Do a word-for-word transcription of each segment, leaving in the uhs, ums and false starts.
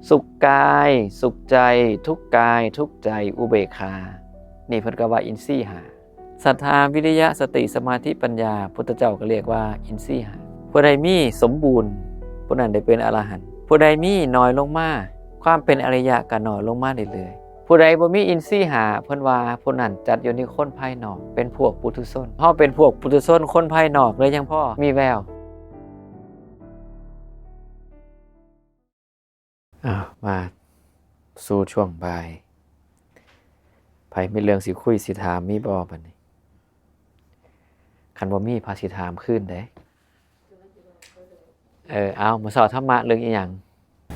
สุขกาย สุขใจ ทุกข์กาย ทุกข์ใจ อุเบกขา นี่เพิ่นก็ว่าอินทรีย์ห้า ศรัทธา วิริยะ สติ สมาธิ ปัญญา พุทธเจ้าก็เรียกว่าอินทรีย์ห้า ผู้ใดมีสมบูรณ์ ผู้นั้นได้เป็นอรหันต์ ผู้ใดมีน้อยลงมา ความเป็นอริยะก็น้อยลงมาเรื่อยๆ ผู้ใดบ่มีอินทรีย์ห้า เพิ่นว่าผู้นั้นจัดอยู่ในคนภายนอก เป็นพวกปุถุชน เฮาเป็นพวกปุถุชนคนภายนอกเลยยังพอมีแวว อ้าว มาสู่ช่วงบ่าย ไผมีเรื่องสิคุยสิถามมีบ่บัดนี้ คันบ่มี พาสิถามคืนเด้ เออ เอา มื้อเช้าธรรมะเรื่องอีหยัง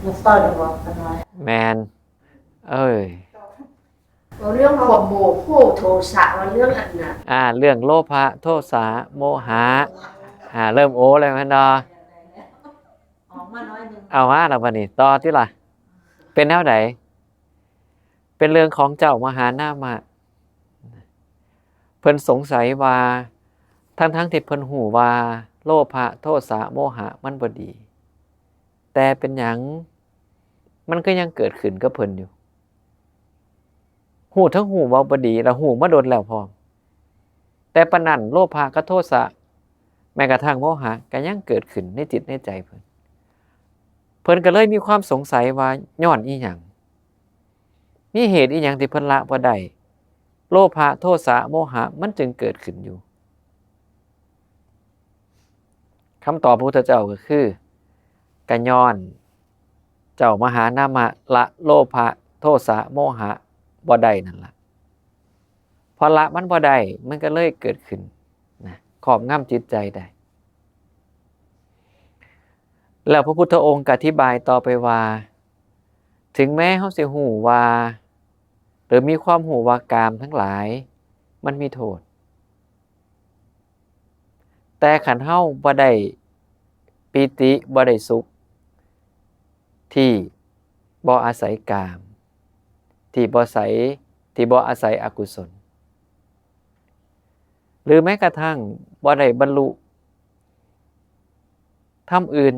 มื้อเช้าเดี๋ยวบอกกันหน่อย แม่น เอ้ย เอาเรื่องความโมโหโทสะ ว่าเรื่องอันนั้น อ่า เรื่องโลภะ โทสะ โมหะ อ่า เริ่มโอแล้วแม่นบ่ ออกมาน้อยหนึ่ง เอามาแล้วบัดนี้ ต่อติล่ะ เป็นแนวใด เป็นเรื่องของเจ้ามหานามะ เพิ่นสงสัยว่า ทั้งๆที่เพิ่นฮู้ว่า โลภะ โทสะ โมหะ มันบ่ดี แต่เป็นหยัง มันก็ยังเกิดขึ้นกับเพิ่นอยู่ ฮู้ทั้งฮู้ว่าบ่ดี แล้วฮู้มาโดนแล้วพร้อม แต่ปานนั้น โลภะกับโทสะ แม้กระทั่งโมหะ ก็ยังเกิดขึ้นในจิตในใจเพิ่น เพิ่นก็เลยมีความสงสัยว่าย้อนอีหยัง มีเหตุอีหยังที่เพิ่นละบ่ได้ โลภะ โทสะ โมหะ มันจึงเกิดขึ้นอยู่ คำตอบพระพุทธเจ้าก็คือ ก็ย้อนเจ้ามหานามะละโลภะ โทสะ โมหะ บ่ได้นั่นล่ะ พอละมันบ่ได้ มันก็เลยเกิดขึ้นนะ ครอบงำจิตใจได้ แล้วพระพุทธองค์ก็อธิบายต่อไปว่า ถึงแม้เฮาสิฮู้ว่า หรือมีความฮู้ว่ากามทั้งหลาย มันมีโทษ แต่คันเฮาบ่ได้ปีติ บ่ได้สุข ที่บ่อาศัยกาม ที่บ่ใส ที่บ่อาศัยอกุศล หรือแม้กระทั่งบ่ได้บรรลุธรรมอื่น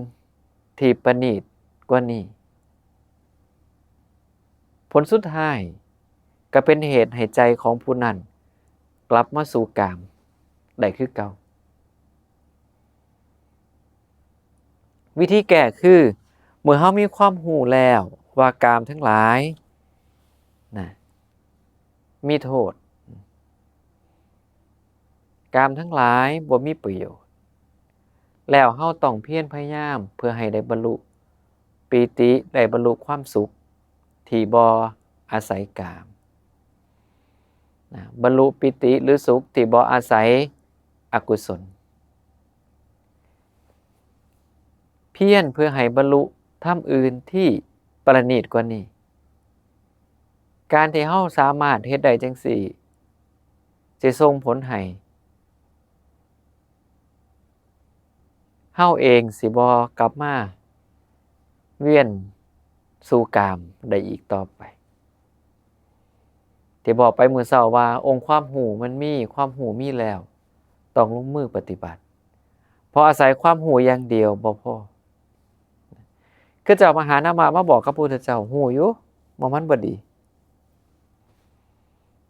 ที่ประณีตกว่านี้ ผลสุดท้ายก็เป็นเหตุให้ใจของผู้นั้นกลับมาสู่กามได้คือเก่า วิธีแก้คือ เมื่อเฮามีความฮู้แล้วว่ากามทั้งหลายนะ มีโทษ กามทั้งหลายบ่มีประโยชน์ แล้วเฮาต้องเพียรพยายามเพื่อให้ได้บรรลุปีติ ได้บรรลุความสุขที่บ่อาศัยกามนะ บรรลุปีติหรือสุขที่บ่อาศัยอกุศล เพียรเพื่อให้บรรลุธรรมอื่นที่ประณีตกว่านี้ การที่เฮาสามารถเฮ็ดได้จั่งซี้ สิส่งผลให้เฮาเองสิบ่กลับมาเวียนสู่กามได้อีกต่อไป ที่บอกไปมื้อเช้าว่าองค์ความฮู้มันมี ความฮู้มีแล้ว ต้องลงมือปฏิบัติ เพราะอาศัยความฮู้อย่างเดียวบ่พอ คือเจ้ามหานามะมาบอกกับพระพุทธเจ้า ฮู้อยู่ว่ามันบ่ดี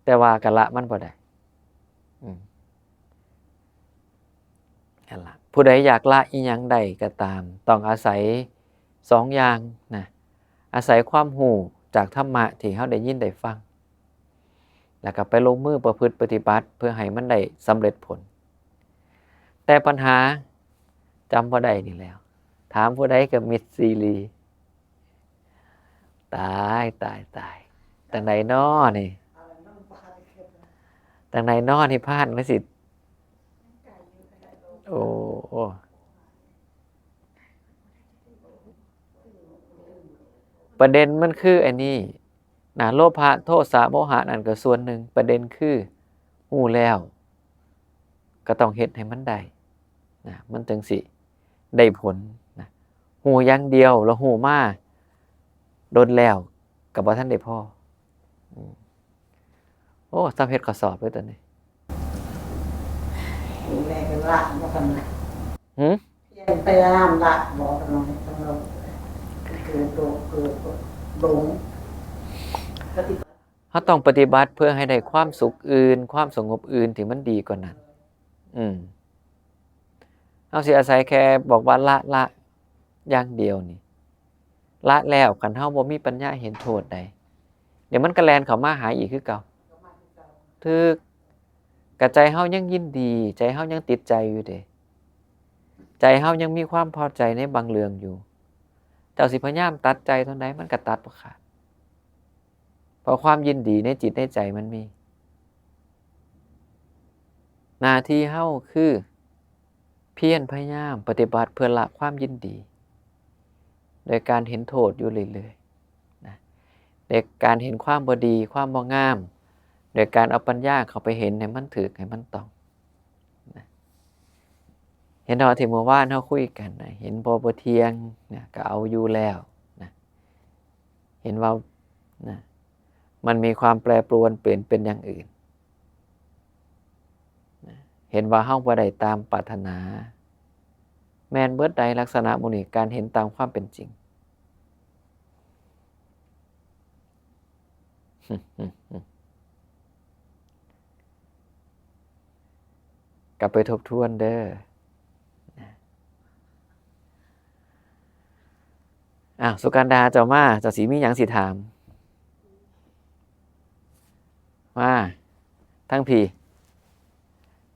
แต่ว่าก็ละมันบ่ได้ อืม นั่นล่ะ ผู้ใดอยากละอิหยังใดก็ตาม ต้องอาศัยสองอย่างนะ อาศัยความฮู้จากธรรมะที่เฮาได้ยินได้ฟัง แล้วก็ไปลงมือประพฤติปฏิบัติเพื่อให้มันได้สำเร็จผล แต่ปัญหาจำบ่ได้นี่แหล้ว ถามผู้ใดก็มิดซีรี ตาย ตาย ตาย จั่งใดน้อนี่ จั่งใดน้อนี่พลาดมาสิ โอ้ ประเด็นมันคืออันนี้นะ โลภะ โทสะ โมหะ นั่นก็ส่วนหนึ่ง ประเด็นคือฮู้แล้ว ก็ต้องเฮ็ดให้มันได้นะ มันจั่งสิได้ผลนะ ฮู้อย่างเดียว แล้วฮู้มาโดนแล้ว ก็บ่ทันได้พอ อืม โอ้ ซ้ำเฮ็ดข้อสอบเลยตัวนี้ แม่ก็ละบ่ทันนะ หึ เพียงพยายามละบ่ทันนะ ต้องลง เฮาต้องปฏิบัติเพื่อให้ได้ความสุขอื่น ความสงบอื่นที่มันดีกว่านั้น อืม เฮาสิอาศัยแค่บอกว่าละ ละ อย่างเดียวนี่ ละแล้ว คันเฮาบ่มีปัญญาเห็นโทษใด เดี๋ยวมันก็แล่นเข้ามาหาอีกคือเก่า ถืก กะใจเฮายังยินดี ใจเฮายังติดใจอยู่เด้ ใจเฮายังมีความพอใจในบางเรื่องอยู่ เจ้าสิพยายามตัดใจเท่าใดมันก็ตัดบ่ขาด เพราะความยินดีในจิตในใจมันมี หน้าที่เฮาคือ เพียรพยายามปฏิบัติเพื่อละความยินดี โดยการเห็นโทษอยู่เรื่อยๆ นะ โดยการเห็นความบ่ดี ความบ่งาม โดยการเอาปัญญาเข้าไปเห็นให้มันถืก ให้มันต้อง นะ เห็นเนาะ ที่เมื่อวานเฮาคุยกันนะ เห็นบ่ บ่เที่ยงนะ ก็เอาอยู่แล้วนะ เห็นว่า นะ มันมีความแปรปรวนเปลี่ยนเป็นอย่างอื่น นะ เห็นว่าเฮาบ่ได้ตามปรารถนา แม่นเบิดใดลักษณะหมู่นี้ การเห็นตามความเป็นจริง กลับไปทบทวนเด้อ นะ อ้าว สุกันดา เจ้ามา เจ้าสิมีหยังสิถาม มา ทั้งพี่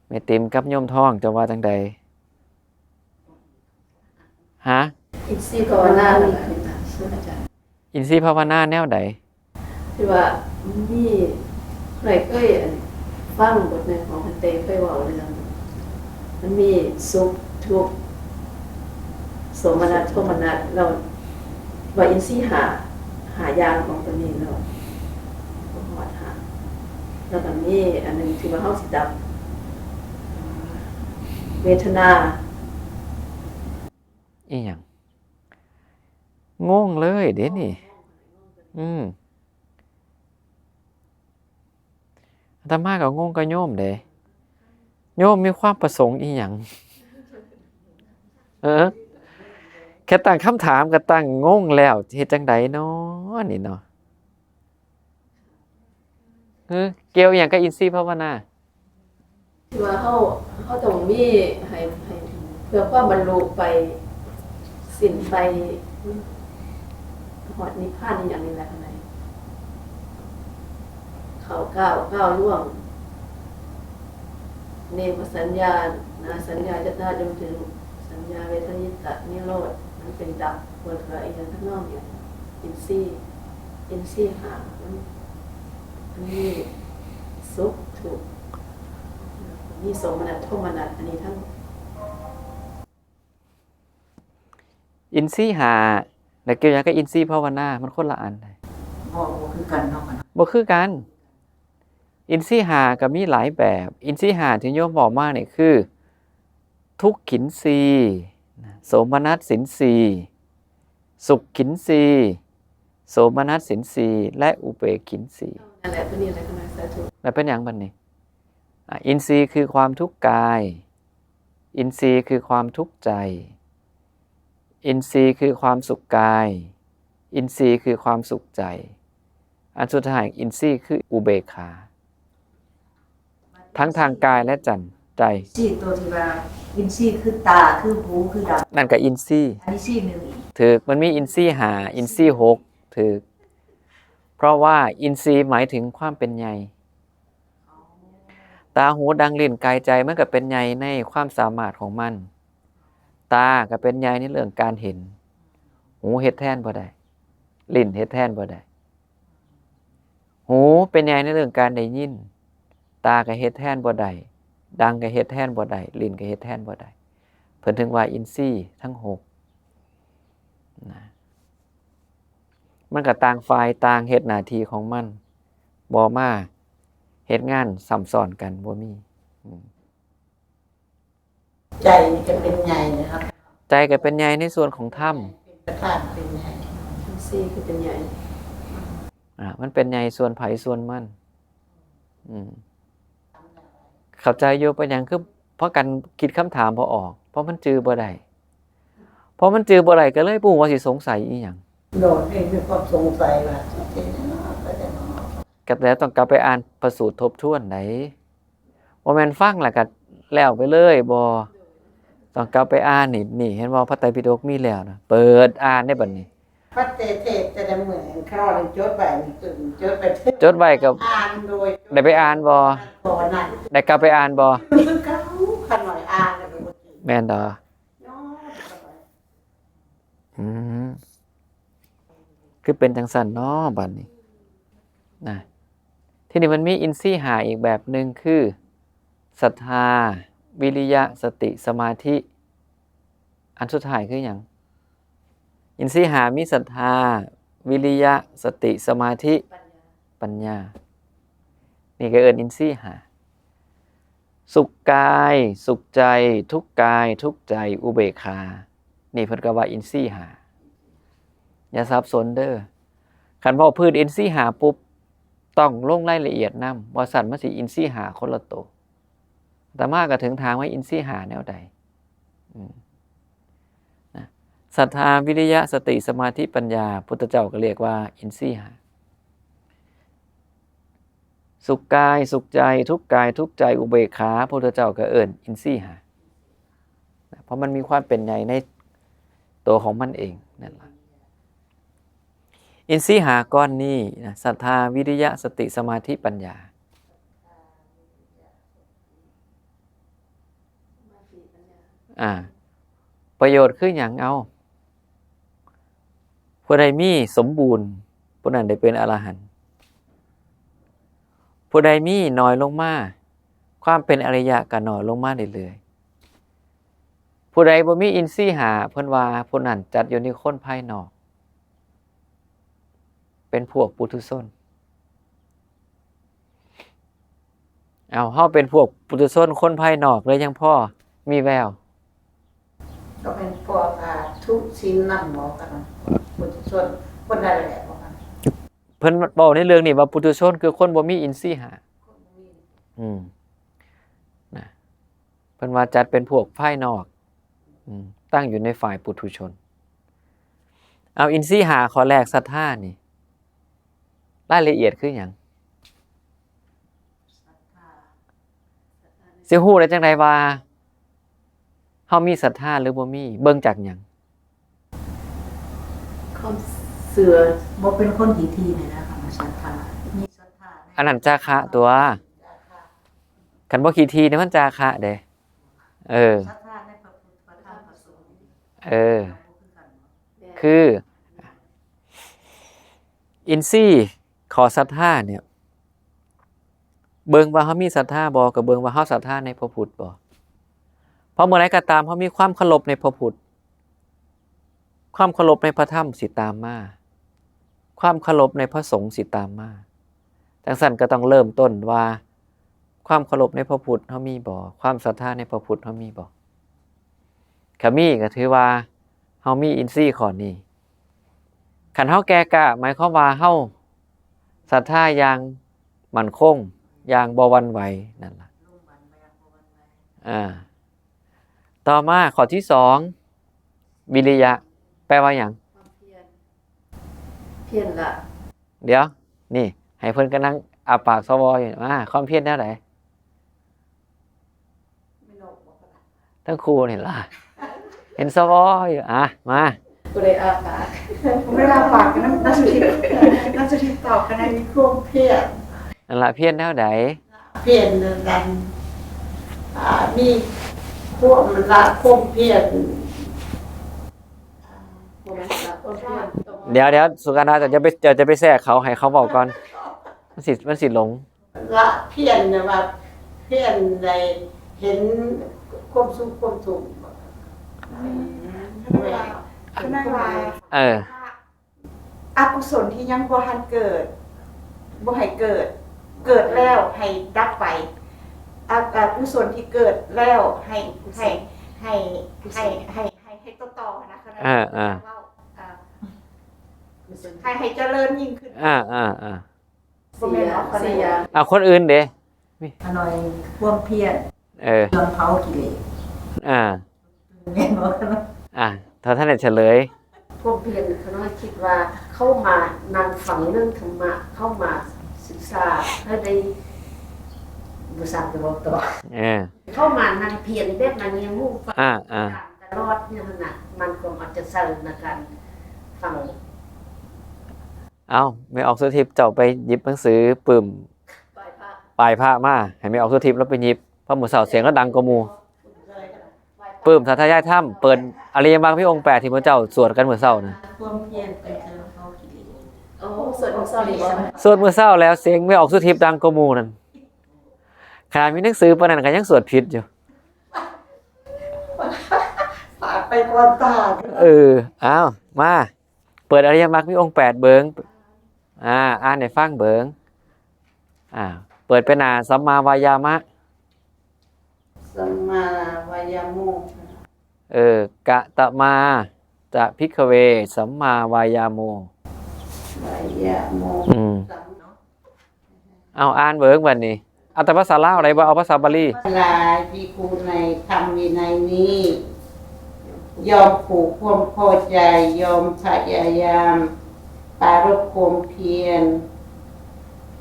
แม่ติมกับโยมทอง เจ้าว่าจังใด ฮะ อินทรีย์ภาวนา อาจารย์ อินทรีย์ภาวนาแนวใด ที่ว่ามีใครเคยฟังบทหนึ่งของพันเตเคยเว้าเรื่อง มันมีสุข ทุกข์ โสมนัส โทมนัส แล้วว่าอินทรีย์ห้า ห้าอย่างของตัวนี้แล้ว บ่ฮอดห้า แล้วก็มีอันหนึ่งที่ว่าเฮาสิดับ เวทนา อีหยัง งงเลยเด้นี่ อืม อาตมาก็งงกับโยมเด้ โยมมีความประสงค์อีหยัง เออ แค่ตั้งคำถามก็ตั้งงงแล้ว เฮ็ดจังใดน้อนี่เนาะ เฮ้ย เกี่ยวหยังกับอินทรีย์ภาวนา ที่ว่าเฮา เฮาต้องมีให้ ให้ เพื่อความบรรลุไป สิ้นไป ฮอดนิพพานอีหยังนี่แหละ ข้างใน เข้าก้าว ก้าวล่วง เนวสัญญา นาสัญญา จตา จนถึงสัญญาเวทยิตนิโรธ มันเป็นดับ เปิดเผยอีหยังทำนองเนี่ย อินทรีย์ อินทรีย์ห้า มัน มันมีสุข ทุกข์ มีโสมนัส โทมนัส อันนี้ทั้ง อินทรีย์ห้า แล้วเกี่ยวหยังกับอินทรีย์ภาวนา มันคนละอันเลย บ่ บ่คือกันเนาะ บ่คือกัน อินทรีย์ห้าก็มีหลายแบบ อินทรีย์ห้าที่โยมบอกมาเนี่ยคือ ทุกขินทรีย์ โสมนัสสินทรีย์ สุขขินทรีย์ โสมนัสสินทรีย์ และอุเบกขินทรีย์ นั่นแหละ ตัวนี้แหละ กำลังสาธุ แล้วเป็นหยังบัดนี้ อ่ะ อินทรีย์คือความทุกข์กาย อินทรีย์คือความทุกข์ใจ อินทรีย์คือความสุขกาย อินทรีย์คือความสุขใจ อันสุดท้ายอินทรีย์คืออุเบกขา ทั้งทางกายและจัน ใจ สี่ตัวที่ว่า อินทรีย์คือตา คือหู คือดับ นั่นก็อินทรีย์ อันนี้สี่หนึ่งอีก ถืก มันมีอินทรีย์ห้า อินทรีย์หก ถืก เพราะว่าอินทรีย์หมายถึงความเป็นใหญ่ ตา หู ดัง ลิ้น กาย ใจ มันก็เป็นใหญ่ในความสามารถของมัน ตาก็เป็นใหญ่ในเรื่องการเห็น หูเฮ็ดแทนบ่ได้ ลิ้นเฮ็ดแทนบ่ได้ หูเป็นใหญ่ในเรื่องการได้ยิน ตาก็เฮ็ดแทนบ่ได้ ดังก็เฮ็ดแทนบ่ได้ ลิ้นก็เฮ็ดแทนบ่ได้ เพิ่นถึงว่าอินทรีย์ทั้งหก นะ มันก็ต่างฝ่ายต่างเฮ็ดหน้าที่ของมัน บ่มาเฮ็ดงานซ้ำซ้อนกัน บ่มี อืม ใจนี่ก็เป็นใหญ่นะครับ ใจก็เป็นใหญ่ในส่วนของธรรม เป็นประธานเป็นใหญ่ อินทรีย์คือเป็นใหญ่ อ่า มันเป็นใหญ่ส่วนไผส่วนมัน อืม เข้าใจอยู่ เป็นหยังคือพากันคิดคำถามบ่ออก เพราะมันจื่อบ่ได้ เพราะมันจื่อบ่ได้ก็เลยบ่ฮู้ว่าสิสงสัยอีหยัง โดนให้มีความสงสัยว่าเอ๊ะไปแต่เนาะ ก็แล้วต้องกลับไปอ่านพระสูตรทบทวนได บ่แม่นฟังแล้วก็แล้วไปเลยบ่ ต้องกลับไปอ่านนี่ นี่เห็นบ่ พระไตรปิฎกมีแล้วนะ เปิดอ่านได้บัดนี้ พระเตเทศแต่ละเหมือนเขาเลยจดไว้นี่คือจดไป จดไว้กับ อ่านโดย ได้ไปอ่านบ่ ตอนนั้น ได้กลับไปอ่านบ่ คือเขาขน่อยอ่านแล้วก็บ่จริง แม่นดอก เนาะ อืม คือเป็นจังซั่นเนาะบัดนี้ นะ ทีนี้มันมีอินทรีย์ห้าอีกแบบหนึ่งคือ ศรัทธา วิริยะ สติ สมาธิ อันสุดท้ายคือหยัง อินทรีย์ห้ามีศรัทธา วิริยะ สติ สมาธิ ปัญญา นี่ก็เอิ้นอินทรีย์ห้า สุขกาย สุขใจ ทุกข์กาย ทุกข์ใจ อุเบกขา นี่เพิ่นก็ว่าอินทรีย์ห้า อย่าสับสนเด้อ คันเว้าพื้นอินทรีย์ห้าปุ๊บ ต้องลงรายละเอียดนำ บ่ซั้นมันสิอินทรีย์ห้าคนละโต อาตมาก็ถึงถามว่าอินทรีย์ห้าแนวใด อืม นะ ศรัทธา วิริยะ สติ สมาธิ ปัญญา พุทธเจ้าก็เรียกว่าอินทรีย์ห้า สุขกาย สุขใจ ทุกข์กาย ทุกข์ใจ อุเบกขา พุทธเจ้าก็เอิ้นอินทรีย์ห้า นะ เพราะมันมีความเป็นใหญ่ในตัวของมันเองนั่นล่ะ อินทรีย์ห้าก้อนนี้นะ ศรัทธา วิริยะ สติ สมาธิ ปัญญา อ่า ประโยชน์คือหยัง เอา ผู้ใดมีสมบูรณ์ ผู้นั้นได้เป็นอรหันต์ ผู้ใดมีน้อยลงมา ความเป็นอริยะก็น้อยลงมาเรื่อยๆ ผู้ใดบ่มีอินทรีย์ห้า เพิ่นว่าผู้นั้นจัดอยู่ในคนภายนอก เป็นพวกปุถุชน เอา เฮาเป็นพวกปุถุชนคนภายนอกเลยยังพอมีแวว ก็เป็นพวก อ่า ทุศีลนำบ่กันนะ ปุถุชนคนใดแหละบ่กัน เพิ่นเว้าในเรื่องนี้ว่าปุถุชนคือคนบ่มีอินทรีย์ห้า อืม นะ เพิ่นว่าจัดเป็นพวกภายนอก อืม ตั้งอยู่ในฝ่ายปุถุชน เอา อินทรีย์ห้าข้อแรก ศรัทธานี่ รายละเอียดคือหยัง สิฮู้ได้จังใดว่า เฮามีศรัทธาหรือบ่มี เบิ่งจากหยัง ความเชื่อ บ่เป็นคนขี้ถี่นี่นะคะ ศรัทธา มีศรัทธาใน อันนั้นจาคะตัว คันบ่ขี้ถี่นี่มันจาคะเด้ เออ ศรัทธาในพระพุทธ พระธรรม พระสงฆ์ เออ คือ อินทรีย์ข้อศรัทธาเนี่ย เบิ่งว่าเฮามีศรัทธาบ่ ก็เบิ่งว่าเฮาศรัทธาในพระพุทธบ่ เพราะเมื่อใดก็ตามเฮามีความเคารพในพระพุทธ ความเคารพในพระธรรมสิตามมา ความเคารพในพระสงฆ์สิตามมา จังซั่นก็ต้องเริ่มต้นว่า ความเคารพในพระพุทธเฮามีบ่ ความศรัทธาในพระพุทธเฮามีบ่ คันมีก็ถือว่าเฮามีอินทรีย์ข้อนี้ คันเฮาแก่กล้า หมายความว่าเฮาศรัทธาอย่างมั่นคง อย่างบ่หวั่นไหวนั่นล่ะ อ่า ต่อมาข้อที่สอง วิริยะ แปลว่าหยัง ความเพียร เพียรละ เดี๋ยว นี่ ให้เพิ่นกำลังอ้าปากสวอยู่ มา ความเพียรแนวใด ทั้งคู่นี่ล่ะ เห็นสวอยู่ อ่ะ มา ผู้ใดอ้าปาก ผมไม่ได้อ้าปากนะ นักสุทิพย์ นักสุทิพย์ตอบคะแนน มีความเพียร นั่นล่ะ เพียรแนวใด เพียรนั่น อ่า มีความละความเพียร เดี๋ยว เดี๋ยว สุกัญญา เจ้าจะไป เจ้าจะไปแทรกเขา ให้เขาเว้าก่อน มันสิ มันสิหลง ละเพียรนะว่า เพียรในเห็นความสุขความทุกข์ อืม แม่น คือไม่ว่า เออ อกุศลที่ยังบ่ทันเกิด บ่ให้เกิด เกิดแล้วให้ดับไป อ อกุศลที่เกิดแล้วให้ ให้ ให้ ให้ ให้ ให้ ให้ต่อๆ นะคะ อ่า อ่า เว้า อ่า ให้ ให้เจริญยิ่งขึ้น อ่า อ่า อ่า บ่แม่นเอาคน สี่อย่าง เอาคนอื่นเด้ ขน้อยความเพียร เออ เครื่องเผากิเลส อ่า แม่นบ่ อ่า ถ้าท่านได้เฉลย ความเพียร ข้าน้อยคิดว่าเขามานั่งฟังเรื่องธรรมะ เขามาศึกษาให้ได้ บ่ซั้นก็บอกต่อ เออ เขามานั่งเพียรแบบมาเงี่ยหูฟัง อ่า อ่า ตลอดเนี่ยหั่นน่ะ มันก็เอาใจใส่ในการฟัง เอ้า แม่ออกสุทิพย์ เจ้าไปหยิบหนังสือปึ้ม ปายพระ ปายพระมา ให้แม่ออกสุทิพย์ลาวไปหยิบ เพราะมื้อเช้าเสียงลาวดังกว่าหมู่ ปึ้มสาธยายธรรม เปิดอริยมรรคมีองค์แปดที่หมู่เจ้าสวดกันมื้อเช้านะ ความเพียรเป็นเครื่องเผากิเลส โอ้ สวดมื้อเช้าเลย สวดมื้อเช้าแล้วเสียงแม่ออกสุทิพย์ดังกว่าหมู่นั่น ขนาดมีหนังสือปานนั้นก็ยังสวดผิดอยู่ ฝากไปก่อนตา เออ อ้าว มา เปิดอริยมรรคมีองค์แปดเบิ่ง อ่า อ่านให้ฟังเบิ่ง อ่า เปิดไปหน้าสัมมาวายามะ สัมมาวายาโม เออ กะตะมา จะภิกขเว สัมมาวายาโม วายาโม อืม สัม เอา อ่านเบิ่งบัดนี้ เอาแต่ภาษาลาวได้บ่ เอาภาษาบาลี หลายภิกขุในธรรมวินัยนี้ ย่อมผูกความพอใจ ย่อมพยายามปรารภความเพียร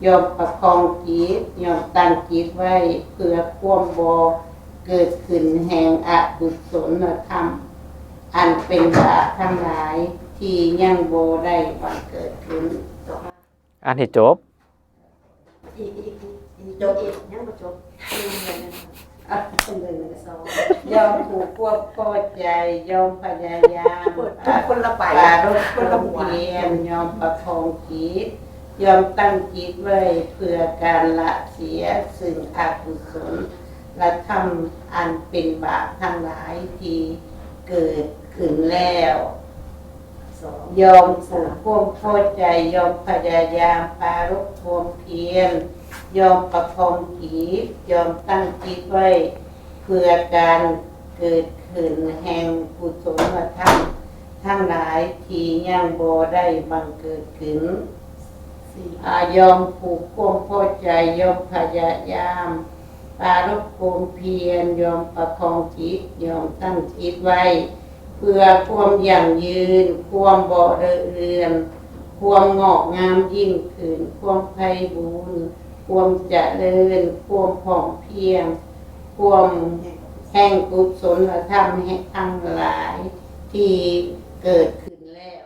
ย่อมประคองจิต ย่อมตั้งจิตไว้ เพื่อความบ่เกิดขึ้นแห่งอกุศลธรรม อันเป็นบาปทั้งหลายที่ยังบ่ได้บังเกิดขึ้น อ่านให้จบ อีก อีก อีก อีก จบอีก ยังบ่จบ อ่ะ เป็นเรื่องหนึ่งสอง ย่อมผูกความพอใจ ย่อมพยายาม เปิดคนละใบ ปรารภ คนละหัว ความเพียร ย่อมประคองจิต ย่อมตั้งจิตไว้เพื่อการละเสียซึ่งอกุศลธรรมอันเป็นบาปทั้งหลายที่เกิดขึ้นแล้ว ย่อมผูกความพอใจ ย่อมพยายามปรารภความเพียร ย่อมประคองจิต ย่อมตั้งจิตไว้ เพื่อการเกิดขึ้นแห่งกุศลธรรมทั้งหลายที่ยังบ่ได้บังเกิดขึ้น อ่า ย่อมผูกความพอใจ ย่อมพยายามปรารภความเพียร ย่อมประคองจิต ย่อมตั้งจิตไว้ เพื่อความยั่งยืน ความบ่เลอะเลือน ความงอกงามยิ่งขึ้น ความไพบูลย์ ความเจริญ ความพร้อมเพรียง ความแห่งกุศลธรรมทั้งหลายที่เกิดขึ้นแล้ว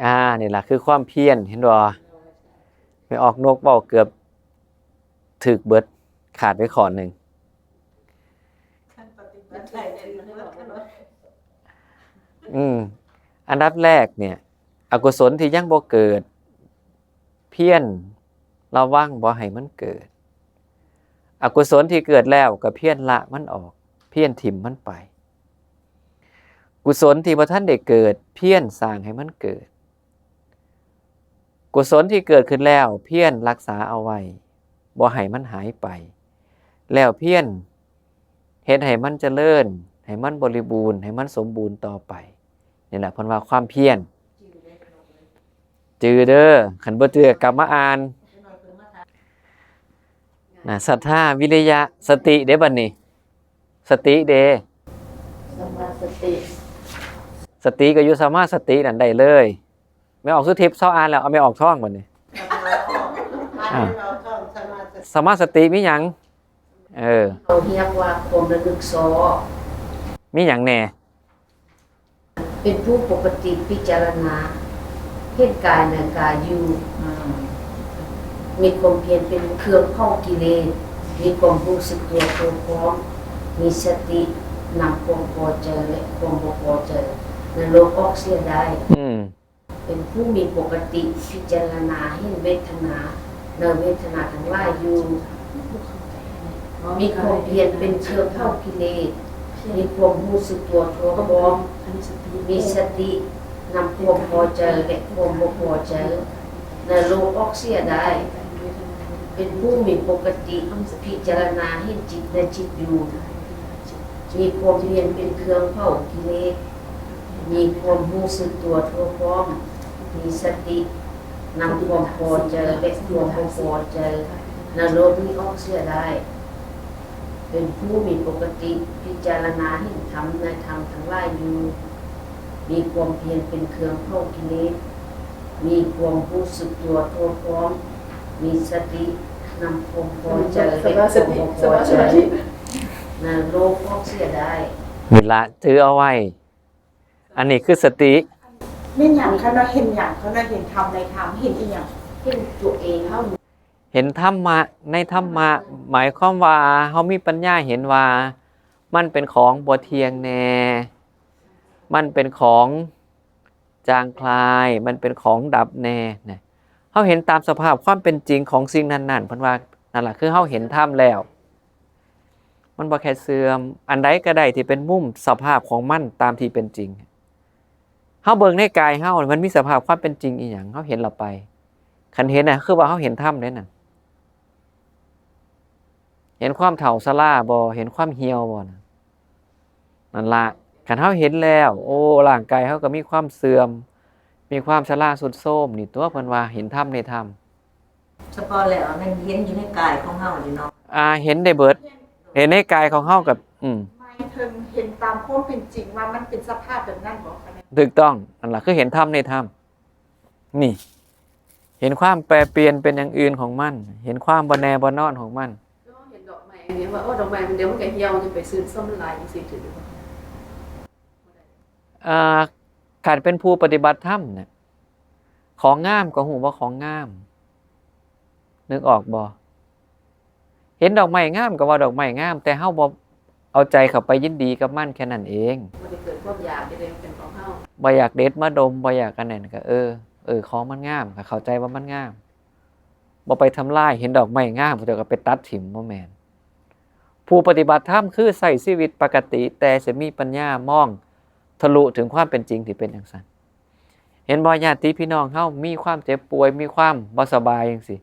อ่า นี่ล่ะคือความเพียร เห็นบ่ แม่ออกนกเว้าเกือบถูกเบิด ขาดไปข้อหนึ่ง ขั้นปฏิบัติได้ อืม อันดับแรกเนี่ย อกุศลที่ยังบ่เกิด เพียรระวังบ่ให้มันเกิด อกุศลที่เกิดแล้วก็เพียรละมันออก เพียรถิ่มมันไป กุศลที่บ่ทันได้เกิด เพียรสร้างให้มันเกิด กุศลที่เกิดขึ้นแล้ว เพียรรักษาเอาไว้ บ่ให้มันหายไป แล้วเพียรเฮ็ดให้มันเจริญ ให้มันบริบูรณ์ ให้มันสมบูรณ์ต่อไป นี่แหละเพิ่นว่าความเพียร จื่อเด้อ คันบ่จื่อกลับมาอ่าน นะ ศรัทธา วิริยะ สติเด้บัดนี้ สติเด้ สัมมาสติ สติก็อยู่สัมมาสตินั่นได้เลย แม่ออกสุทิพย์เซาอ่านแล้ว เอาแม่ออกท่องบัดนี้ อ่า สัมมาสติมีหยัง เออ เขาเรียกว่าความระลึกซ้อ มีหยังแน่ เป็นผู้ปกติพิจารณา เห็นกายในกายอยู่ อืม มีความเพียรเป็นเครื่องเผากิเลส มีความรู้สึกตัวทั่วพร้อม มีสตินำความพอใจและความบ่พอใจในโลกออกเสียได้ อืม เป็นผู้มีปกติพิจารณาเห็นเวทนาในเวทนาทั้งหลายอยู่ มีความเพียรเป็นเครื่องเผากิเลส มีความรู้สึกตัวทั่วพร้อม มีสตินำความพอใจและความบ่พอใจในโลกออกเสียได้ เป็นผู้มีปกติพิจารณาเห็นจิตในจิตอยู่ มีความเพียรเป็นเครื่องเผากิเลส มีความรู้สึกตัวทั่วพร้อม มีสตินำความพอใจและความบ่พอใจในโลกนี้ออกเสียได้ เป็นผู้มีปกติพิจารณาเห็นธรรมในธรรมทั้งหลายอยู่ มีความเพียรเป็นเครื่องเผากิเลส มีความรู้สึกตัวทั่วพร้อม มีสตินำความพอใจและความบ่พอใจนั้นโลภออกเสียได้ นี่ละถือเอาไว้ อันนี้คือสติ แม่นหยังคะเนาะ เห็นหยังคะเนาะ เห็นธรรมในธรรม เห็นอีหยัง เห็นตัวเองเฮา เห็นธรรมะในธรรมะ หมายความว่าเฮามีปัญญาเห็นว่า มันเป็นของบ่เที่ยงแน่ มันเป็นของจางคลาย มันเป็นของดับแน่นะ เฮาเห็นตามสภาพความเป็นจริงของสิ่งนั้นๆ เพิ่นว่านั่นล่ะคือเฮาเห็นธรรมแล้ว มันบ่แค่เสื่อม อันใดก็ได้ที่เป็นมุมสภาพของมันตามที่เป็นจริง เฮาเบิ่งในกายเฮา มันมีสภาพความเป็นจริงอีหยัง เฮาเห็นแล้วไป คันเห็นน่ะ คือว่าเฮาเห็นธรรมเด้นั่น เห็นความเฒ่าชราบ่ เห็นความเหี่ยวบ่นะ นั่นละ คันเฮาเห็นแล้ว โอ้ ร่างกายเฮาก็มีความเสื่อม มีความชราทรุดโทรม นี่ตัวเพิ่นว่าเห็นธรรมในธรรม เฉพาะแล้วแม่นเห็นอยู่ในกายของเฮานี่เนาะ อ่า เห็นได้เบิด เห็นในกายของเฮากับ อืม หมายถึงเห็นตามความเป็นจริงว่ามันเป็นสภาพแบบนั้นบ่คะเนี่ย ถูกต้อง นั่นล่ะคือเห็นธรรมในธรรม นี่ เห็นความแปรเปลี่ยนเป็นอย่างอื่นของมัน เห็นความบ่แน่บ่นอนของมัน เห็นดอกไม้เนี่ยว่าโอ้ดอกไม้มันเดี๋ยวมันก็เหี่ยวจะไปซื้อซ้ำมันหลายจังซี่ถือว่า เอ่อ คันเป็นผู้ปฏิบัติธรรมเนี่ย ของงามก็ฮู้ว่าของงาม นึกออกบ่ เห็นดอกไม้งามก็ว่าดอกไม้งาม แต่เฮาบ่เอาใจเข้าไปยินดีกับมันแค่นั้นเอง มันจะเกิดความอยากจะได้เป็นของเฮา บ่อยากเด็ดมาดม บ่อยากอันนั้นก็ เออ เออ ของมันงาม ก็เข้าใจว่ามันงาม บ่ไปทำลาย เห็นดอกไม้งาม เจ้าก็ไปตัดถิ่ม บ่แม่น ผู้ปฏิบัติธรรมคือใช้ชีวิตปกติ แต่จะมีปัญญามองทะลุถึงความเป็นจริงที่เป็นจังซั่น เห็นบ่ ญาติพี่น้องเฮามีความเจ็บป่วย มีความบ่สบายจังซี่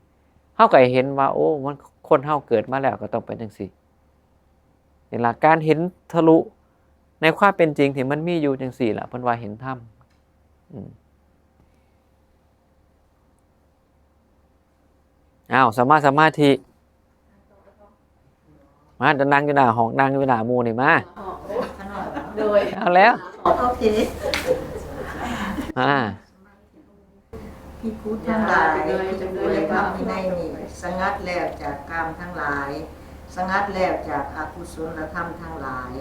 เฮาก็เห็นว่า โอ้ มัน คนเฮาเกิดมาแล้วก็ต้องเป็นจังซี่ นี่ล่ะ การเห็นทะลุในความเป็นจริงที่มันมีอยู่จังซี่ล่ะ เพิ่นว่าเห็นธรรม อืม อ้าว สมา สมาธิ มา นั่งอยู่หน้าห้อง นั่งอยู่หน้าหมู่นี่มา โดย เอาแล้ว โอเค อ่า ภิกขุทั้งหลาย ภิกขุในธรรมวินัยนี้ สงัดแล้วจากกามทั้งหลาย สงัดแล้วจากอกุศลธรรมทั้งหลาย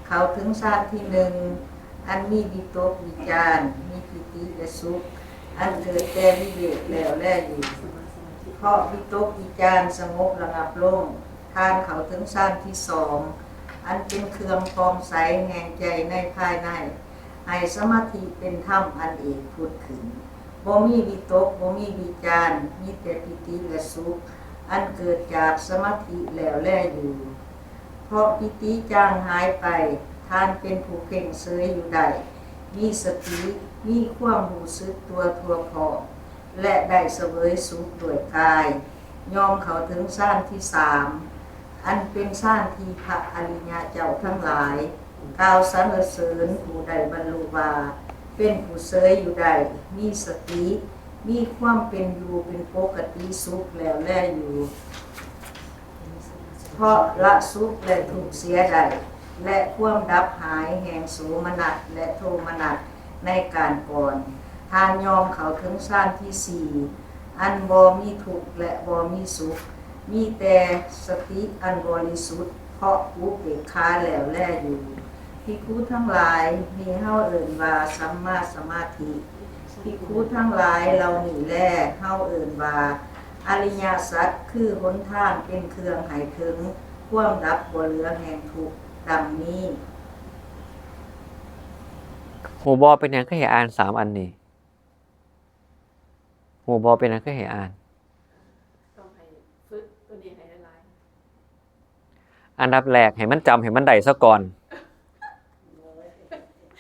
เข้าถึงฌานที่หนึ่ง อันมีวิตกวิจาร มีปีติและสุข อันเกิดแต่วิเวกแล้วแลอยู่ เพราะวิตกวิจารสงบระงับลง ท่านเข้าถึงฌานที่สอง อันเป็นเครื่องผ่องใสแห่งใจในภายใน ให้สมาธิเป็นธรรมอันเอกผุดขึ้น บ่มีวิตก บ่มีวิจาร มีแต่ปีติและสุข อันเกิดจากสมาธิแล้วแลอยู่ เพราะปีติจางหายไป ท่านเป็นผู้เพ่งเสยอยู่ได้ มีสติ มีความรู้สึกตัวทั่วพร้อม และได้เสวยสุขด้วยกาย ย่อมเข้าถึงฌานที่สาม อันเป็นฌานที่พระอริยเจ้าทั้งหลาย กล่าวสรรเสริญผู้ได้บรรลุว่า เป็นผู้เสยอยู่ได้ มีสติ มีความเป็นอยู่เป็นปกติสุขแล้วแลอยู่ เพราะละสุขและทุกข์เสียได้ และความดับหายแห่งโสมนัสและโทมนัสในการก่อน ท่านย่อมเข้าถึงฌานที่สี่ อันบ่มีทุกข์และบ่มีสุข มีแต่สติอันบริสุทธิ์ เพราะอุเบกขาแล้วแลอยู่ ภิกขุทั้งหลาย นี้เฮาเอิ้นว่าสัมมาสมาธิ ภิกขุทั้งหลายเหล่านี้แล เฮาเอิ้นว่าอริยสัจ คือหนทางเป็นเครื่องให้ถึงความดับบ่เหลือแห่งทุกข์ ดังนี้ ฮู้บ่ เป็นหยังคือให้อ่านสามอันนี้ ฮู้บ่ เป็นหยังคือให้อ่าน ต้องให้ฝึกตัวนี้ให้หลาย อันดับแรกให้มันจำให้มันได้ซะก่อน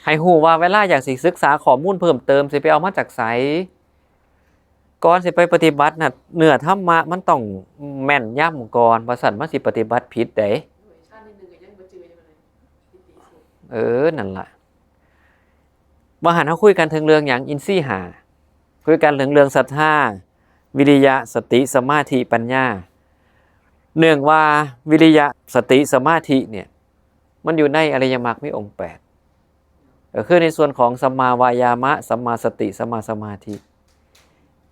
ให้ฮู้ว่าเวลาอยากสิศึกษาข้อมูลเพิ่มเติม สิไปเอามาจากไส ก่อนสิไปปฏิบัติน่ะ เนื้อธรรมะมันต้องแม่นยำก่อน บ่ซั้นมันสิปฏิบัติผิดเด้ ๆ โดยชาตินิดนึงก็ยังบ่เจออยู่เลย เออ นั่นล่ะ ว่าหันเฮาคุยกันถึงเรื่องหยัง อินทรีย์ห้า คุยกันถึงเรื่องศรัทธา วิริยะ สติ สมาธิ ปัญญา เนื่องว่าวิริยะ สติ สมาธิเนี่ย มันอยู่ในอริยมรรคมีองค์แปด ก็คือในส่วนของสัมมาวายามะ สัมมาสติ สัมมาสมาธิ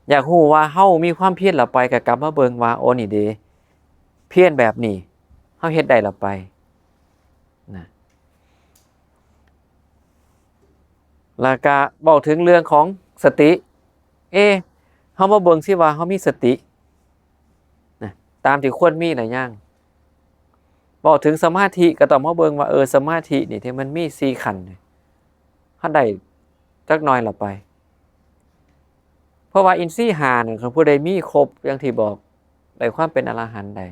อยากรู้ว่าเฮามีความเพียรแล้วไป ก็กลับมาเบิ่งว่า โอ้ นี่เด้ เพียรแบบนี้ เฮาเฮ็ดได้แล้วไป นะ แล้วก็เว้าถึงเรื่องของสติ เอ๊ะ เฮามาเบิ่งซิว่าเฮามีสติ นะ ตามที่ควรมีหรือยัง เว้าถึงสมาธิ ก็ต้องมาเบิ่งว่า เออ สมาธินี่ที่มันมีสี่ขั้นนี่ เฮาได้จักหน่อยละไป เพราะว่าอินทรีย์ห้านี่ คันผู้ใดมีครบอย่างที่บอก ได้ความเป็นอรหันต์ได้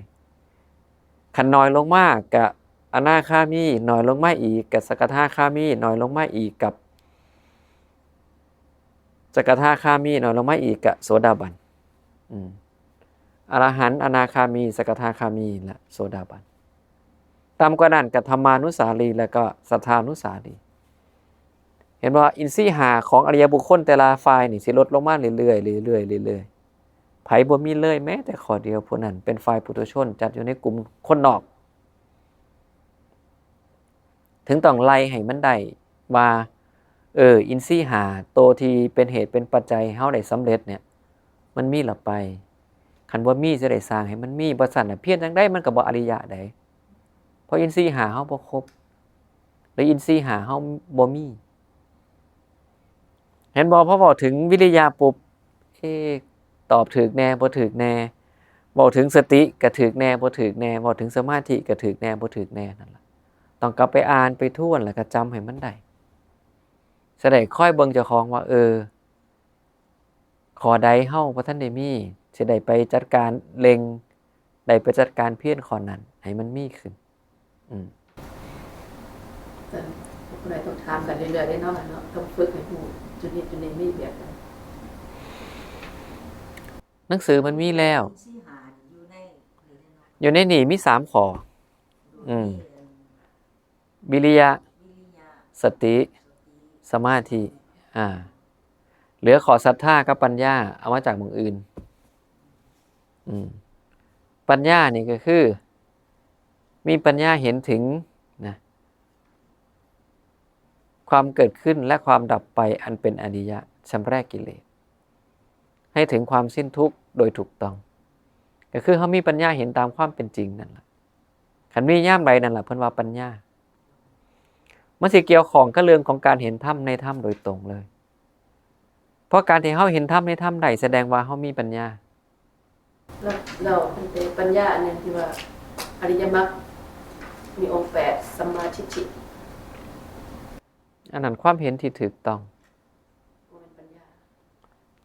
คันน้อยลงมาก็อนาคามี น้อยลงมาอีกก็สกทาคามี น้อยลงมาอีกก็สกทาคามี น้อยลงมาอีกก็โสดาบัน อืม อรหันต์ อนาคามี สกทาคามี และโสดาบัน ต่ำกว่านั้นก็ธัมมานุสาลี แล้วก็สัทธานุสาลี เห็นว่าอินทรีย์ห้าของอริยบุคคลแต่ละฝ่ายนี่สิลดลงมาเรื่อยๆ เรื่อยๆ เรื่อยๆ ไผบ่มีเลยแม้แต่ข้อเดียว ผู้นั้นเป็นฝ่ายปุถุชน จัดอยู่ในกลุ่มคนนอก ถึงต้องไล่ให้มันได้ว่า เออ อินทรีย์ห้า ตัวที่เป็นเหตุเป็นปัจจัยให้เฮาได้สำเร็จเนี่ย มันมีละไป คันบ่มีสิได้สร้างให้มันมี บ่ซั้นน่ะเพียรจั่งใดมันก็บ่อริยะใด เพราะอินทรีย์ห้าเฮาบ่ครบ หรืออินทรีย์ห้าเฮาบ่มี เห็นบ่ พอเว้าถึงวิริยะปุ๊บ เอ๊ะ ตอบถูกแน่ บ่ถูกแน่ เว้าถึงสติก็ถูกแน่ บ่ถูกแน่ เว้าถึงสมาธิก็ถูกแน่ บ่ถูกแน่ นั่นล่ะ ต้องกลับไปอ่านไปทวนแล้วก็จำให้มันได้ สิได้คอยเบิ่งเจ้าของว่า เออ ข้อใดเฮาบ่ทันได้มี สิได้ไปจัดการเร่ง ได้ไปจัดการเพียรข้อนั้นให้มันมีขึ้น อืม แต่ผู้ใดต้องถามกันเรื่อยๆได้เนาะ เนาะ ต้องฝึกให้รู้จุดนี้จุดนี้มีแบบใด หนังสือมันมีแล้ว สี่หานี่อยู่ในนี่เนาะ อยู่ในนี่มีสามข้อ อืม วิริยะ วิริยะ สติ สมาธิ อ่า เหลือข้อศรัทธากับปัญญา เอามาจากหม่องอื่น อืม ปัญญานี่ก็คือ มีปัญญาเห็นถึงนะ ความเกิดขึ้นและความดับไปอันเป็นอริยะ ชำระกิเลส ให้ถึงความสิ้นทุกข์โดยถูกต้อง ก็คือเฮามีปัญญาเห็นตามความเป็นจริงนั่นล่ะ คันมียามใดนั่นล่ะ เพิ่นว่าปัญญา มันสิเกี่ยวข้องกับเรื่องของการเห็นธรรมในธรรมโดยตรงเลย เพราะการที่เฮาเห็นธรรมในธรรมได้ แสดงว่าเฮามีปัญญา แล้วแล้วมันเป็นปัญญาอันหนึ่งที่ว่าอริยมรรคมีองค์แปด สัมมาทิฏฐิ อันนั้นความเห็นที่ถูกต้อง บ่แม่นปัญญา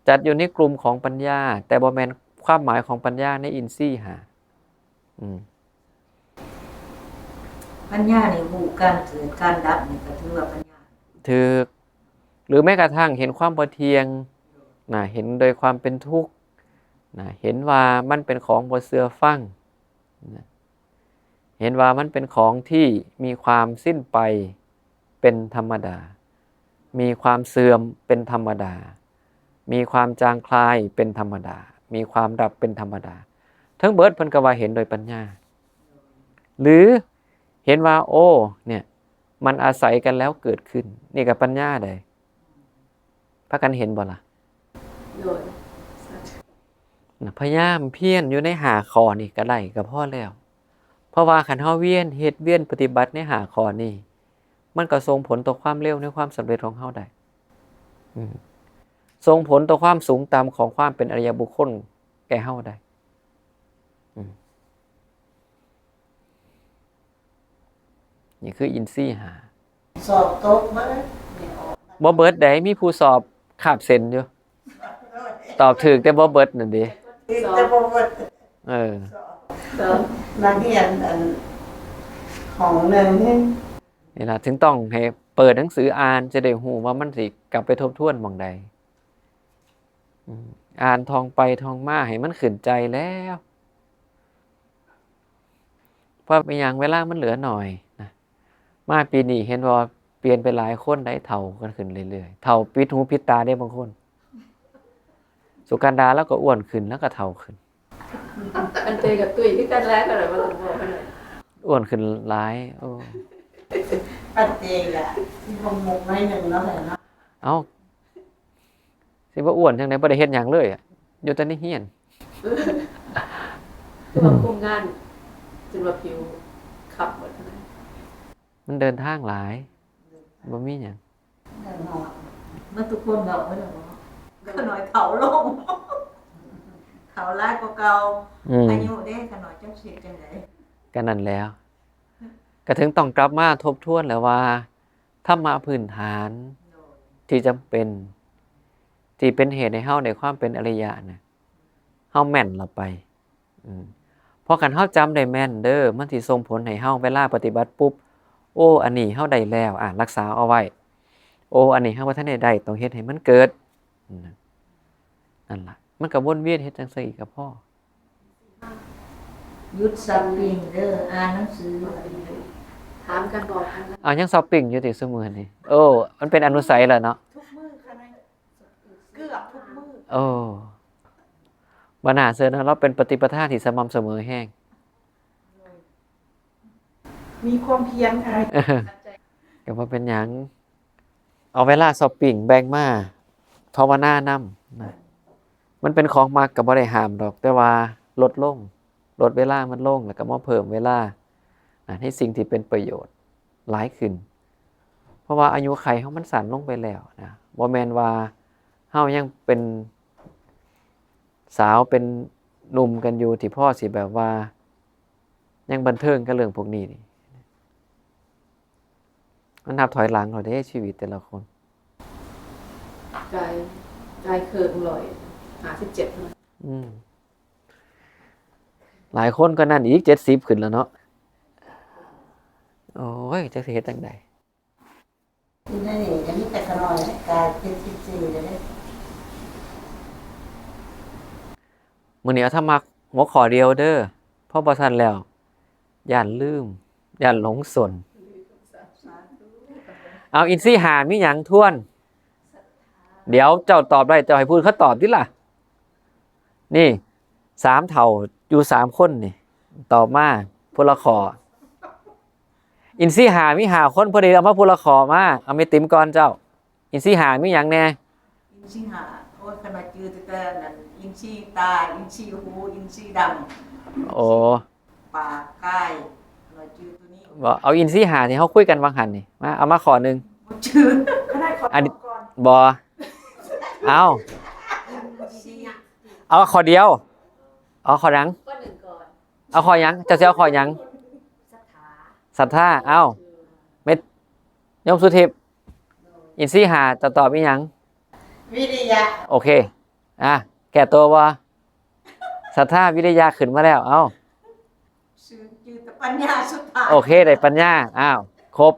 จัดอยู่ในกลุ่มของปัญญา แต่บ่แม่นความหมายของปัญญาในอินทรีย์ห้า อืม ปัญญานี่รู้การเกิดการดับนี่ก็ถือว่าปัญญา ถูก หรือแม้กระทั่งเห็นความบ่เที่ยง นะ เห็นโดยความเป็นทุกข์ นะ เห็นว่ามันเป็นของบ่เชื่อฟัง นะ เห็นว่ามันเป็นของที่มีความสิ้นไปเป็นธรรมดา มีความเสื่อมเป็นธรรมดา มีความจางคลายเป็นธรรมดา มีความดับเป็นธรรมดา ทั้งเบิดเพิ่นก็ว่าเห็นโดยปัญญา หรือเห็นว่า โอ้ เนี่ย มันอาศัยกันแล้วเกิดขึ้น นี่ก็ปัญญาใด พากันเห็นบ่ล่ะ โดย นะ พยายามเพียรอยู่ในห้าข้อนี่ก็ได้ก็พอแล้ว เพราะว่าคันเฮาเวียนเฮ็ดเวียนปฏิบัติในห้าข้อนี่ มันก็ส่งผลต่อความเร็วในความสำเร็จของเฮาได้ อืม ส่งผลต่อความสูงต่ำของความเป็นอริยบุคคลแก่เฮาได้ อืม นี่คืออินทรีย์ห้า สอบตกเบิดเนี่ยออก บ่เบิดใด มีผู้สอบคาบเส้นอยู่ ตอบถูกแต่บ่เบิดนั่นเด้ อีกแต่บ่เบิด เออ สอบนักเรียนอันของหนึ่ง นี่ล่ะ ถึงต้องให้เปิดหนังสืออ่าน จะได้รู้ว่ามันสิกลับไปทบทวนหม่องใด อืม อ่านท่องไปท่องมาให้มันขึ้นใจแล้ว เพราะเป็นหยัง เวลามันเหลือหน่อยนะ มาปีนี้เห็นว่าเปลี่ยนไปหลายคนได้ เฒ่ากันขึ้นเรื่อยๆ เฒ่าปิดหูปิดตาได้บางคน สุกันดาแล้วก็อ้วนขึ้นแล้วก็เฒ่าขึ้น อันเตยกับตุ้ยคือกันแล้วก็เลยว่าต้องบอกกันเลย อ้วนขึ้นหลาย โอ้ ปัจเจกอะที่บ่มุกน้อยหนึ่งเนาะ เอ้า สิบ่อ้วนจั่งใด๋ บ่ได้เฮ็ดหยังเลยอะ อยู่แต่ในเฮือน คือว่าคุมงาน จนว่าผิวค้ำหมดนะ มันเดินทางหลาย บ่มีหยัง เมื่อทุกคนบอกว่า ขน้อยเฒ่าลง เฒ่าหลายกว่าเก่า อืม อายุเด้ ขน้อยจักสิเฮ็ดจั่งใด๋ ก็นั่นแหล้ว ก็ถึงต้องกลับมาทบทวนแหละว่า ธรรมะพื้นฐาน โดย ที่จำเป็น ที่เป็นเหตุให้เฮาได้ความเป็นอริยะน่ะ เฮาแม่นละไป อืม เพราะคันเฮาจำได้แม่นเด้อ มันสิส่งผลให้เฮาเวลาปฏิบัติปุ๊บ โอ้ อันนี้เฮาได้แล้ว อ่ะ รักษาเอาไว้ โอ้ อันนี้เฮาบ่ทันได้ได้ ต้องเฮ็ดให้มันเกิด อืม นั่นล่ะ มันก็วนเวียนเฮ็ดจั่งซั่นอีกก็พอ หยุดช้อปปิ้งเด้อ อ่านหนังสือ ถามกันบ่ เอายังช้อปปิ้งอยู่ติซุมื้อนี้ โอ้ มันเป็นอนุสัยแล้วเนาะ ทุกมื้อค่ะนาย เกือบทุกมื้อ โอ้ บ่น่าเชื่อเนาะ เราเป็นปฏิปทาที่สม่ำเสมอแฮง มีความเพียรค่ะ ก็บ่เป็นหยัง เอาเวลาช้อปปิ้งแบ่งมาภาวนานำนะ มันเป็นของมักก็บ่ได้ห้ามดอก แต่ว่าลดลง ลดเวลามันลง แล้วก็มาเพิ่มเวลา อ่ะ ในสิ่งที่เป็นประโยชน์หลายขึ้น เพราะว่าอายุขัยเฮามันสั้นลงไปแล้วนะ บ่แม่นว่าเฮายังเป็นสาวเป็นหนุ่มกันอยู่ ที่พอสิแบบว่า ยังบันเทิงกับเรื่องพวกนี้นี่ มันนับถอยหลังแล้วเด้ ชีวิตแต่ละคน กาย กายเคิงลอย ห้าสิบเจ็ด อืม หลายคนก็นั่นอีก เจ็ดสิบ ขึ้นแล้วเนาะ โอ้ย จักสิเฮ็ดจั่งใด๋ ที่นั่นนี่จะมีแต่ขน้อยนะ กายเจ็ดสิบสี่แล้วเด้ มื้อนี้เอาธรรมะหัวข้อเดียวเด้อ เพราะบ่ซั้นแล้ว ย้านลืม ย้านหลงสน เอา อินทรีย์ห้ามีหยังทวน เดี๋ยวเจ้าตอบได้ เจ้าให้ผู้อื่นเขาตอบติล่ะ นี่ สามเฒ่าอยู่สามคนนี่ ตอบมาผู้ละข้อ อินทรีย์ห้ามีห้าคน พอดีเอามาผู้ละข้อมา เอาแม่ติ๋มก่อนเจ้า อินทรีย์ห้ามีหยังแน่ อินทรีย์ห้า โอ้ย ขนาดจื่อแต่นั้น อินทรีย์ตา อินทรีย์หู อินทรีย์ดัง โอ้ ปาก กาย ขนาดจื่อตัวนี้ บ่ เอาอินทรีย์ห้าที่เฮาคุยกันวางหั่นนี่ มา เอามาข้อหนึ่ง บ่จื่อ ขนาดข้อ อันนี้ ก่อน บ่ เอา อินทรีย์ เอาข้อเดียว เอาข้อหยัง ข้อหนึ่งก่อน เอาข้อหยัง เจ้าสิเอาข้อหยัง ศรัทธา ศรัทธา เอา เม็ด โยมสุทิพย์ อินทรีย์ห้า จะตอบอีหยัง วิริยะ โอเค อ่ะ แก้ตัวบ่ ศรัทธา วิริยะขึ้นมาแล้ว เอา ชื่อ ชื่อแต่ปัญญาสุดท้าย โอเค ได้ปัญญา อ้าว ครบ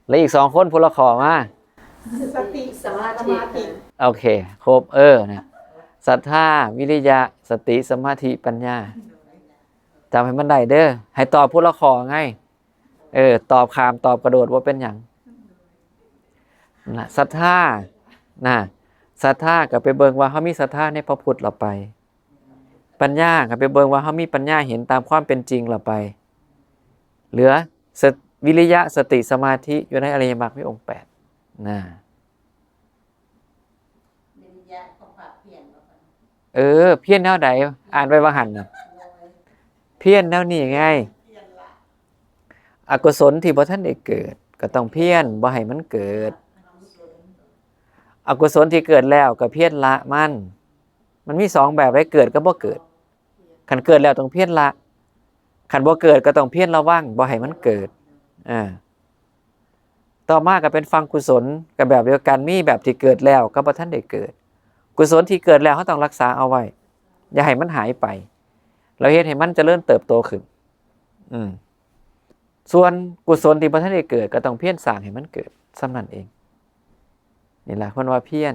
แล้วอีกสองคนผู้ละข้อมา สติ สมาธิ โอเค ครบ เออ เนี่ย ศรัทธา วิริยะ สติ สมาธิ ปัญญา จำให้มันได้เด้อ ให้ตอบผู้ละข้อไง เออ ตอบข้าม ตอบกระโดด บ่เป็นหยัง นะ ศรัทธา นะ ศรัทธาก็ไปเบิ่งว่าเฮามีศรัทธาในพระพุทธแล้วไป ปัญญาก็ไปเบิ่งว่าเฮามีปัญญาเห็นตามความเป็นจริงแล้วไป เหลือสติ วิริยะ สติ สมาธิ อยู่ในอริยมรรคมีองค์แปด นะ วิริยะของพระเพียรบ่คะ เออ เพียรแนวใด อ่านไว้ว่าหั่นน่ะ เพียรแนวนี้ไง เพียรละ อกุศลที่บ่ทันได้เกิด ก็ต้องเพียรบ่ให้มันเกิด อกุศลที่เกิดแล้วก็เพียรละมัน มันมีสองแบบเลย เกิดกับบ่เกิด คันเกิดแล้วต้องเพียรละ คันบ่เกิดก็ต้องเพียรระวังบ่ให้มันเกิด อ่า ต่อมาก็เป็นฝั่งกุศล ก็แบบเดียวกัน มีแบบที่เกิดแล้วกับบ่ทันได้เกิด กุศลที่เกิดแล้วเฮาต้องรักษาเอาไว้ อย่าให้มันหายไป แล้วเฮ็ดให้มันเจริญเติบโตขึ้น อืม ส่วนกุศลที่บ่ทันได้เกิด ก็ต้องเพียรสร้างให้มันเกิด ส่ำนั้นเอง นี่ล่ะเพิ่นว่าเพียร